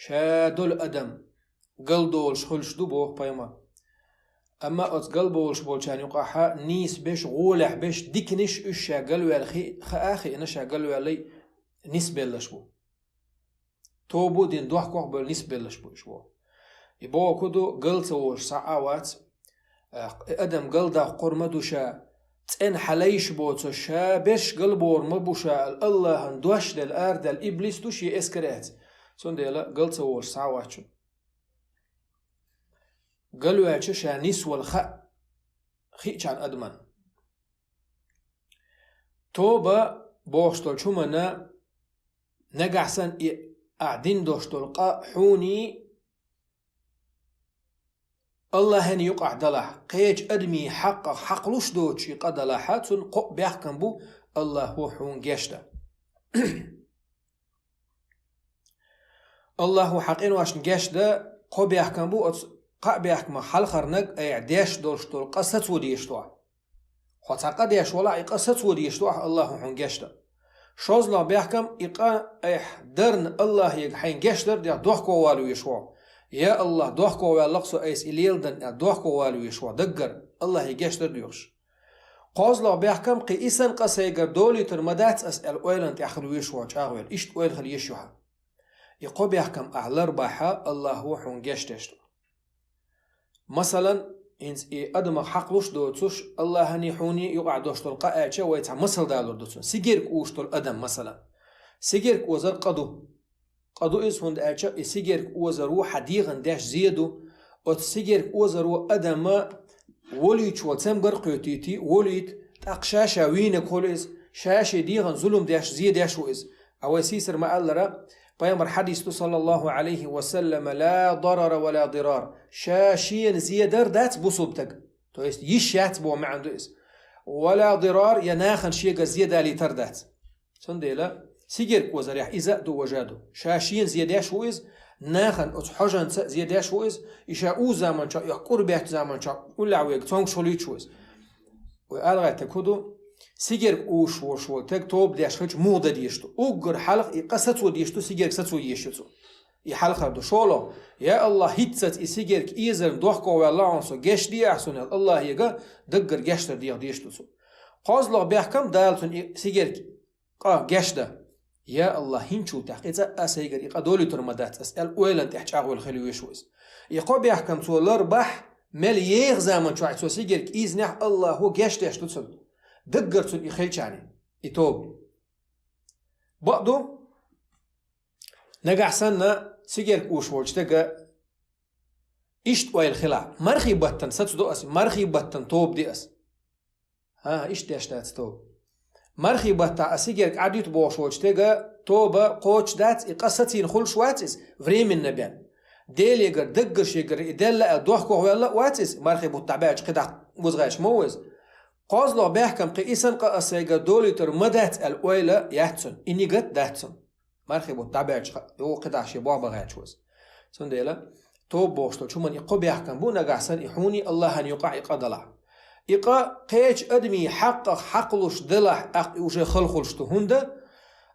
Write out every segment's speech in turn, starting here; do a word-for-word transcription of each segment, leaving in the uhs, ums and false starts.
Ша долу адам галдолуш хуьлуш ду, боху пайхамар. Амма оцу галболуш болчарна юкъахьа нийса беш, гӀолехь беш, диканаш уьш ша галваьлла хи-, хаа а хиъна, ша галваьллий нисбеллаш бу. Тоба дина дохкох а бевлла нисбеллаш бу уьш боху. И боху ду, гал ца волуш схьа а вац, и адам галдоккхур ма ду ша, цӀена хьалайш боцу ша, берш галбор ма бу ша, аьлла, Аллахьан дош делла арадаьлла иблис ду шен эскаре. Цундела гал ца волуш схьа а вац шуна. Галваьлча ша нисвала хаьа хиъчарна адаман. Тоба бохуш долчу хӀуманна, нагахь санна и ахь дина долуш долу къа хьуний Аллахьан юкъахь далахь, кхечу адамийн хьакъах хьакхалуш доцуш и къа далахьа, цунна кхоъ бехкам бу, Аллахьо хьуна геч дан. Аллахьо хьан къиношна геч дан, кхо бехкам бу, оцу кхаа бехкамах хьалхарниг айхьа деш долуш долу къа сацо дезаш ду ахь. Хьо цхьа къа деш валахь, и къа сацо дезаш ду ахь, Аллахьо хьуна геч дан. ШозлагӀа бехкам, и къа айхьа дарна Аллахьега хьайна геч дар дехь дохко вала везаш ву. Я Аллахь, дохко ваьлла-кх со, айса и леладан аьлла, дохко вала везаш ву, даггара Аллахье геч дар доьхуш. КхозлагӀа бехкам, кхин и санна къа сайгара долуьйтур ма дац ас аьлла, ойланна тӀехь хила везаш ву, чӀагӀвелла. Иштта ойла хила езаш ю хьан. И кхо бехкам ахь лар бахьа, Аллахьо хьуна геч деш ду. Масалан, хӀинца и адамах хьакхалуш доцуш, Аллахьаний хьуний юкъахь долуш долу къа аьлча, вай цхьа масал далур ду цунна. Сигерг уш долу адам, масалан. Сигерг озар къа ду. Къа ду иза, хӀунда аьлча и сигерг озаро хьан дегӀан деш зе ду. Оцу сигерг озаро адама волуьйтуш волу цамгар а кхоьтуьйтий, волуьйту, тӀаккха ша-ша вийнаг хуьлу иза, ша-шен дегӀан зулам деш, зе деш ву иза. Ткъа вай сийсара ма-аллара, пайхамар хьадис ду, саллаллаху Ӏалайхи ва саллама: «Ла дарара ва ла дирар». Ша шена зе дар дац бусулба стага. То есть йиш яц боху маьӀна ду иза. «Ва ла дирар», я нахана шегара зе далийтар дац. Цундела, сигерг озарехь иза а ду, важа а ду. Ша шена зе деш ву иза, нахана оцу хьожанца а зе деш ву иза, и ша узу заманчохь, и кӀур беттан заманчохь уллехь вега цомгуш хуьлуьйтуш ву иза. Вай ала гӀаьттиг хӀун ду? Сигерг уш волуш волу стаг тоба деш хилча муха дан дезаш ду? Уггар хьалха и къа сацо дезаш ду, сигерг сацо езаш ю цо. И хьалхара ду. ШолгӀа: «Я Аллахь, хӀинццалц и сигерг озарна дохко ваьлла хьуна со, геч де ахь суна», — аьлла, Аллахьега даггара гечдар деха дезаш ду цо. КхозлагӀа бехкам, Дала цунна и сигерг къа геч дан. «Я Аллахь, хӀинцачул тӀехь кхин цкъа а сайгара и къа долуьйтур ма дац ас», — аьлла, ойланна тӀехь чӀагӀвелла хила везаш ву иза. И кхо бехкам цо лар бахь, мел еха заманчохь цо сигерг ийзинехь, Аллахьо геч деш ду цунна. Даггара цунна и хилчарна, и тоба. Бакъду, нагахь санна сигерг уш волчу стага иштта ойла хилахь: «Мархий баттана сацадо ас, мархий баттана тоба де ас». ХӀан, иштта деш дац тоба. Мархий баттахь а сигерг Ӏадуьту бохуш волчу стага тоба кхочуш дац, и къа сацийна хуьлуш вац иза, временно бен. Делегара, даггара шегара и делла аьлла, дохко ваьлла а вац иза, мархий бутт дӀабаьлча кхидӀа оза гӀерташ ма ву иза. КхозлагӀа бехкам, кхин и санна къа ас сайгара долуьйтур ма дац аьлла ойла яц цунна, и нигат дац цунна. Мархий бутт дӀабаьлча ха-, юха кхидӀа шен боху бан гӀерташ ву иза. Цундела, тоба бохуш долчу хӀуманна и кхо бехкам бу, нагахь санна и хьуний Аллахьан юкъахь и къа далахь. И къа кхечу адамийн хьакъах хьакхалуш далахь, тӀаккха и уже хала хуьлуш ду, хӀунда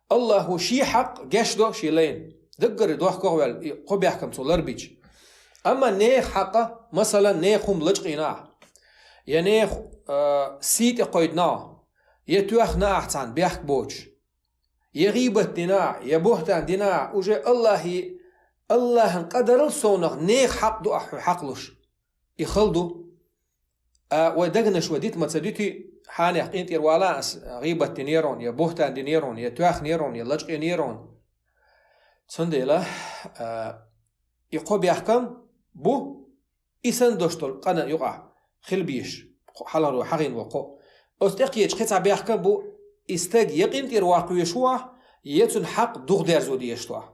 Аллахьо шен хьакъ геч до шен лайна. Даггара дохко ваьлла, и кхо бехкам цо лар бича. Амма нехан хьакъ, масалан, нехан хӀума лачкъийна ахь, я нехан, а, сий тӀе кхойдина ахь, я тоьхна ахь цхьаьна бехк боцуш, я гӀийбат дина ахь, я бухӀтан дина ахь, уже Аллахье, Аллахьан къа дарал совнах нехан хьакъ ду ахь хьуна хьакхалуш. И хала ду. А, вай дегнаш вай дита ма ца дуьтий, хьенех къинтӀера вала ас, гӀийбат динера, я бухӀтан динера, я тоьхнера, я лачкъийнера. Цундела, а, и кхо бехкам бу, и санна долуш долу къана юкъахь хила безаш, кхо-, хьалхаро хьахийна ву кхо. Оцу тӀекхечу кхин цхьа бехкам бу, и стаг я къинтӀера ваккха везаш ву ахь, я цуьнан хьакъ духадерзо дезаш ду ахь.